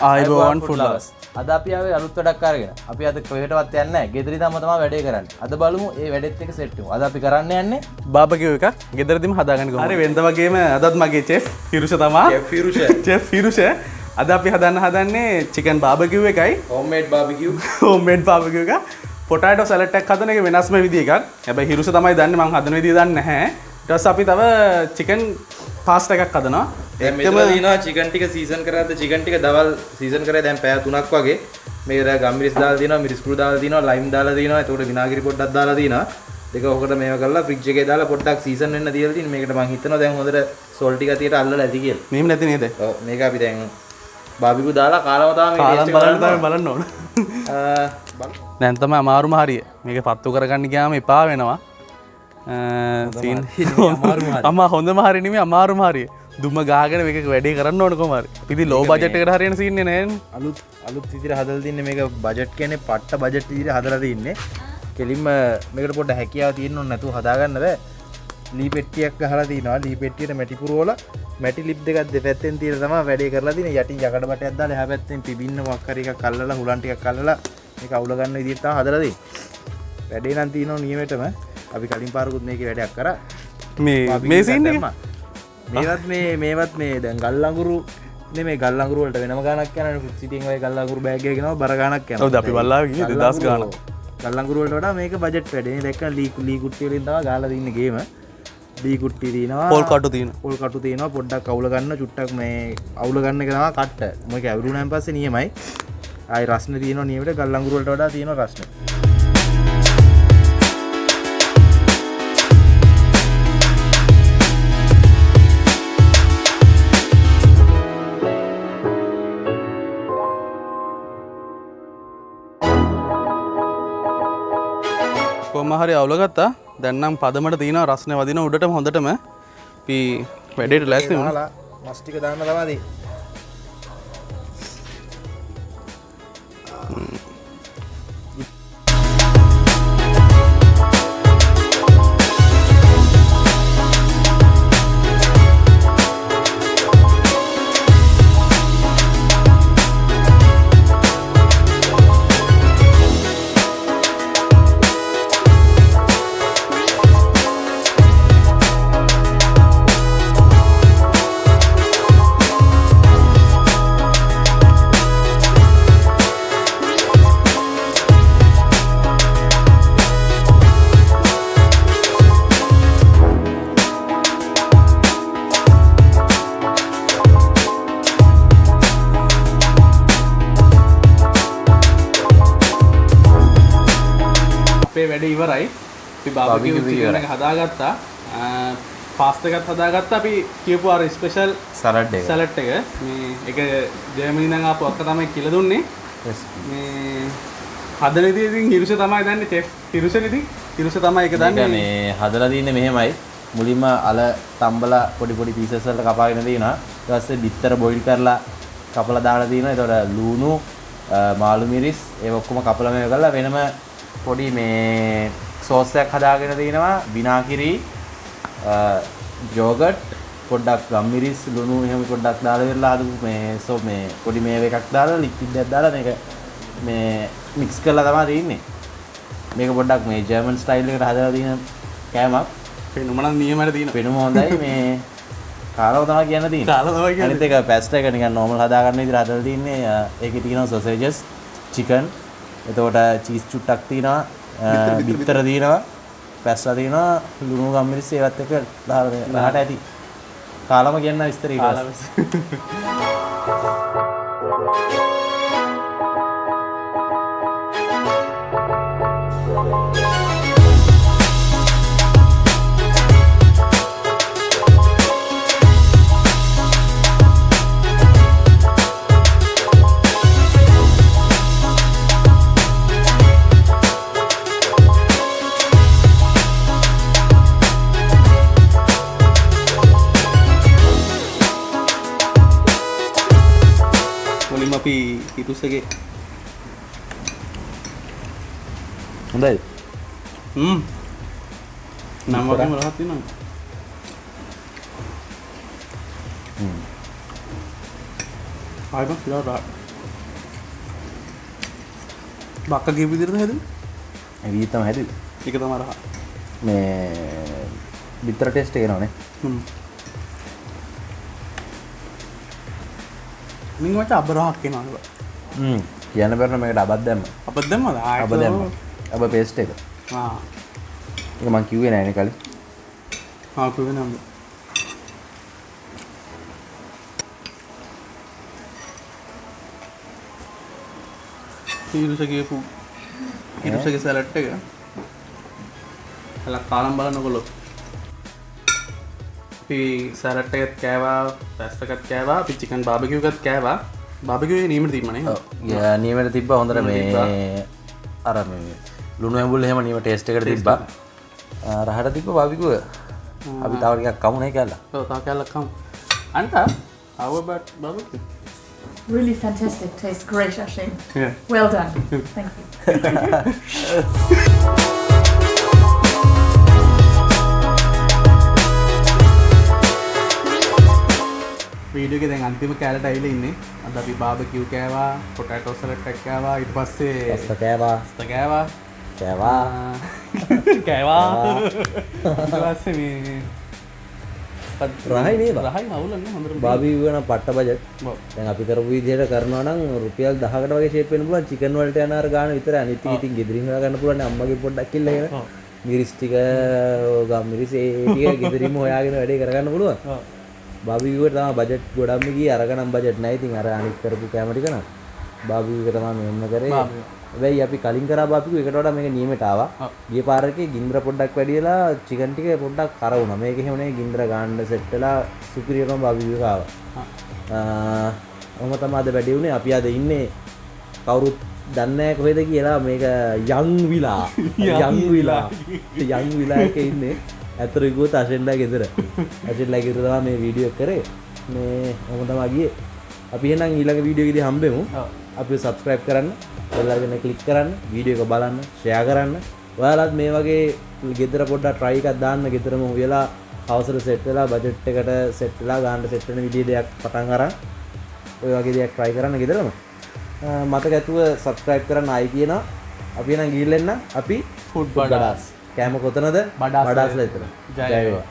ආයුබෝවන් food lovers. අද අපි ආවේ අලුත් වැඩක් අරගෙන. අපි අද කොහෙටවත් යන්නේ නැහැ. ගෙදර ඉඳන්ම තමයි වැඩේ කරන්නේ. අද බලමු ඒ වැඩෙත් එක්ක සෙට් වෙමු. අද අපි කරන්න යන්නේ බාබකිව් එකක් ගෙදරදීම හදාගන්න කොහොමද? හරි, වෙනද වගේම අදත් මගේ චෙෆ් හිරුෂ තමා. චෙෆ් හිරුෂ. චෙෆ් හිරුෂ. අද අපි හදන්න හදන්නේ චිකන් බාබකිව් එකයි. Homemade barbecue. හෝම්මේඩ් බාබකිව් එක. පොටෑටෝ සලාඩ් එකක් හදන එක වෙනස්ම විදිය එකක්. හැබැයි හිරුෂ තමයි දන්නේ, මං හදන විදිය දන්නේ නැහැ. ඊට පස්සේ අපි තව චිකන් පාස්ටා එකක් හදනවා. දැන් මෙතන තියෙනවා චිකන් ටික සීසන් කරද්ද චිකන් ටික දවල් සීසන් කරේ දැන් පැය 3ක් වගේ. මේකට ගම්මිරිස් දාලා තියෙනවා, මිරිස් කුඩු දාලා තියෙනවා, ලයිම් දාලා තියෙනවා, එතකොට විනාගිරි පොඩ්ඩක් දාලා තියෙනවා. දෙක ඔකට මේව කරලා ෆ්‍රිජ් එකේ දාලා පොඩ්ඩක් සීසන් වෙන්න තියලා තියෙන. මේකට මං හිතනවා දැන් හොඳට සෝල්ට් ටික තියට අල්ලලා ඇති කියලා. මෙහෙම නැති නේද? ඔව්, මේක අපි දැන් බාබිකු දාලා කාලම තමයි මේක කාලම් ටේස්ට් එක බලන්න බලන්න තමයි බලන්න ඕන. බලමු. දැන් තමයි අමාරුම හරිය. මේක පත්තු කරගන්න ගියාම එපා වෙනවා. සීන් අම්මා හොඳම හරිය නෙමෙයි, අමාරුම හරිය. දුම ගාගෙන මේක වැඩේ කරන්න ඕන කොහොම හරි. ඉතින් ලෝ බජට් එකට හරියන සීන් එක නෑනේ. අලුත් අලුත් විදිහට හදලා තින්නේ මේක. බජට් කියන්නේ පට්ට බජට් විදිහට හදලා තින්නේ. කෙලින්ම මේකට පොඩ්ඩ හැකියාව තියෙන්න ඕන, නැතුව හදාගන්න බෑ. ලී පෙට්ටියක් ගහලා තිනවා. ලී පෙට්ටියට මැටි පුරවලා මැටි ලිප් දෙකක් දෙපැත්තෙන් තියලා තමයි වැඩේ කරලා තින්නේ. යටින් යකඩ බටයක් දාලා එහා පැත්තෙන් පිබින්න මොකක් හරි එකක් අල්ලලා හුලන් ටිකක් අල්ලලා මේක අවුල ගන්න විදිහට තමයි හදලා තින්නේ. වැඩේ නම් තියෙනවා නියමෙටම. අපි කලින් පාරකුත් මේකේ වැඩයක් කරා. මේ මේ සීන් එක මේවත් මේ මේවත් මේ දැන් ගල් අඟුරු නෙමෙයි, ගල් අඟුරු වලට වෙනම ගාණක් යනවනේ. ෆුඩ් සිටි එකෙන් ඔය ගල් අඟුරු බෑග් එක ගෙනව බර ගාණක් යනවා. ඔව්, අපි බල්ලාවේ ගියේ 2000 ගාණක්. ගල් අඟුරු වලට වඩා මේක බජට් වැඩි. නේ දැක්කම ලී ලී කුට්ටි වලින් තමයි ගාලා තින්නේ ගේම. ලී කුට්ටි තියෙනවා, පොල් කටු තියෙනවා. පොල් කටු තියෙනවා. පොඩ්ඩක් අවුල ගන්න චුට්ටක් මේ අවුල ගන්න එක තමයි කට්ට. මේක ඇවුරුනාන් පස්සේ නියමයි. ආයි රස්නේ තියෙනවා නියමට. ගල් අඟුරු වලට වඩා තියෙනවා රස්නේ. කොහොම හරි අවුල ගත්තා. දැන් නම් පදමට තියෙනවා රස්නේ වදින උඩටම හොඳටම. අපි වැඩේට ලෑස්ති වුණා. දාලා මස් ටික දාන්න තමයි තියෙන්නේ. අපේ වැඩ ඉවරයි. අපි බාබකියු බාබකියු චිකන් එක හදාගත්තා. පාස්තා එකත් හදාගත්තා. අපි කියපු අර ස්පෙෂල් සලාඩ් එක. සලාඩ් එක. මේ ඒක ජර්මනි ඉඳන් ආපු අක්කා තමයි කියලා දුන්නේ. මේ හදන විදිය ඉතින් හිරුෂ තමයි දන්නේ, චෙෆ් හිරුෂ ඉතින්. හිරුෂ තමයි ඒක මේක දන්නේ. මේ හදලා තින්නේ මෙහෙමයි. මුලින්ම අල තම්බලා පොඩි පොඩි පීසස් වලට කපාගෙන තියෙනවා. ඊට පස්සේ බිත්තර බොයිල් කරලා කපලා දාලා තියෙනවා. ඒතකොට ලුණු, මාළු මිරිස් ඒ ඔක්කොම කපලා මේව කරලා වෙනම පොඩි මේ සෝස් එකක් හදාගෙන තියෙනවා. විනාකිරි, යෝගට්, පොඩ්ඩක් ගම්මිරිස්, ලුණු එහෙම පොඩ්ඩක් දාලා ඉවරලා හදපු මේ සෝ මේ පොඩි මේව එකක් දාලා ලික්විඩ් එකක් දාලා මේක මේ මික්ස් කරලා තමයි තියෙන්නේ. මේක පොඩ්ඩක් මේ ජර්මන් ස්ටයිල් එකට හදලා තියෙන කෑමක්. පෙනුම නම් නියමයට තියෙනවා. පෙනුම හොඳයි, මේ කාලව තමයි කියන්න තියෙන්නේ. කාලා තමයි කියන්නේ. අනිත් එක පැස්ටා එක නිකන් නෝමල් හදා ගන්න විදිහට හදලා තියෙන්නේ. ඒකේ තියෙනවා සොසේජස්, චිකන්, එතකොට චීස් චුට්ටක් තියෙනවා, බිත්තර තියෙනවා, පැස්ටා තියෙනවා, ලුණු ගම්මිරිස් ඒවත් එක්ක දාලා රහට ඇති. කාලම කියන්න විස්තර ඊට කාලා පස්සේ. මුලින්ම අපි හිරුසගේ හොඳයි. නම් වගේම රහක් තියෙනවා. ආයෙත් ෆිලා රහ. බක්ක කියපු විදිහටද හැදුවේ? ඒ විදිහට තමයි හැදුවේ. ඒක තමයි රහ. මේ බිත්තර ටේස්ට් එක එනවනේ. මින් මචං අබ රහක් එනවා නේද? කියන්න බැරි මේකට අබක් දැම්මා. අබ දැම්මද? අබ දැම්මා. අබ පේස්ට් එක. ඒක මං කිව්වේ නෑනේ කලින්. කිව්වේ නෑ. හිරුසගේ සැලඩ් එක. හලක් කාලම් බලනකොලොත්. අපි සැලඩ් එකත් කෑවා, පැස්ටා එකත් කෑවා, අපි චිකන් බාබකියු එකත් කෑවා. බාබකියු එක නියමට තිබ්බා නේ? ඔව්. නියමට තිබ්බා හොඳට මේ අර මේ ලුණු ඇඹුල් එහෙම නියම ටේස්ට් එකට තිබ්බා. රහට තිබ්බ බාබකියු එක. අපි තව ටිකක් කමු නේ කෑල්ල. ඔව්, තව කෑල්ලක් කමු. අන්තා, how about barbecue? Really fantastic. Tastes great, Ashim. Yeah. Well done. Thank you. Video එකේ දැන් අන්තිම කෑල්ලට ඇවිල්ලා ඉන්නේ. අද අපි බාබකියු කෑවා, පොටැටෝ සලාඩ් එකක් කෑවා, ඊට පස්සේ පස්තා කෑවා. පස්තා කෑවා. කෑවා. කෑවා. ඊට පස්සේ මේ රහයි නේද? රහයි අවුලන්නේ හොඳටම. බාබියු නම් පට්ට බජට්. ඔව්. දැන් අපි කරපු විදිහට කරනවා නම් රුපියල් 10කට වගේ ෂේප් වෙන්න පුළුවන්. චිකන් වලට යන අර ගාන විතරයි. අනිත් ටික ඉතින් ගෙදරින් හොයා ගන්න පුළුවන් නේ. අම්මගෙන් පොඩ්ඩක් ඉල්ලගෙන. මිරිස් ටික, ගම් මිරිස් ඒ ටික ගෙදරින්ම හොයාගෙන වැඩේ කරගන්න පුළුවන්. බාබියු එකට තමයි බජට් ගොඩක්ම ගියේ. අරක නම් බජට් නෑ. ඉතින් අර අනිත් කරපු කැම ටික නම් බාබියු එක තමයි මෙන්න කරේ. හැබැයි අපි කලින් කරා බාබියු එකට වඩා මේක නියමයට ආවා. ගිය පාර එකේ ගින්දර පොඩ්ඩක් වැඩි වෙලා චිකන් ටික පොඩ්ඩක් කර වුණා. මේක එහෙම නෙවෙයි, ගින්දර ගාන්න සෙට් වෙලා සුපිරියටම බාබියු එක ආවා. ඔහොම තමයි අද වැඩි වුණේ. අපි අද ඉන්නේ කවුරුත් දන්නේ නැහැ කොහෙද කියලා. මේක යන් විලා. යන් විලා. යන් විලා එකේ ඉන්නේ. ඇත්තට කිව්වොත් අශෙන්ලා ගෙදර. අශෙන්ලා ගෙදර තමයි මේ වීඩියෝ එක කරේ. මේ ඔහොම තමයි ගියේ. අපි එහෙනම් ඊළඟ වීඩියෝ එකේදී හම්බෙමු. අපිව සබ්ස්ක්‍රයිබ් කරන්න, බෙල් අයිකන් එක ක්ලික් කරන්න, වීඩියෝ එක බලන්න, ෂෙයා කරන්න. ඔයාලත් මේ වගේ ගෙදර පොඩ්ඩක් try එකක් දාන්න. ගෙදරම හොයලා හවසට සෙට් වෙලා බජට් එකට සෙට් වෙලා ගානට සෙට් වෙන විදිහේ දෙයක් පටන් අරන් ඔය වගේ දෙයක් try කරන්න ගෙදරම. මතක ඇතුව සබ්ස්ක්‍රයිබ් කරන්න ආයි කියනවා. අපි එහෙනම් ගිහින් එන්න. අපි ෆුඩ් බඩාස්. කෑම කොතනද? බඩාස්. බඩාස්ලා විතර. ජය ජය වේවා.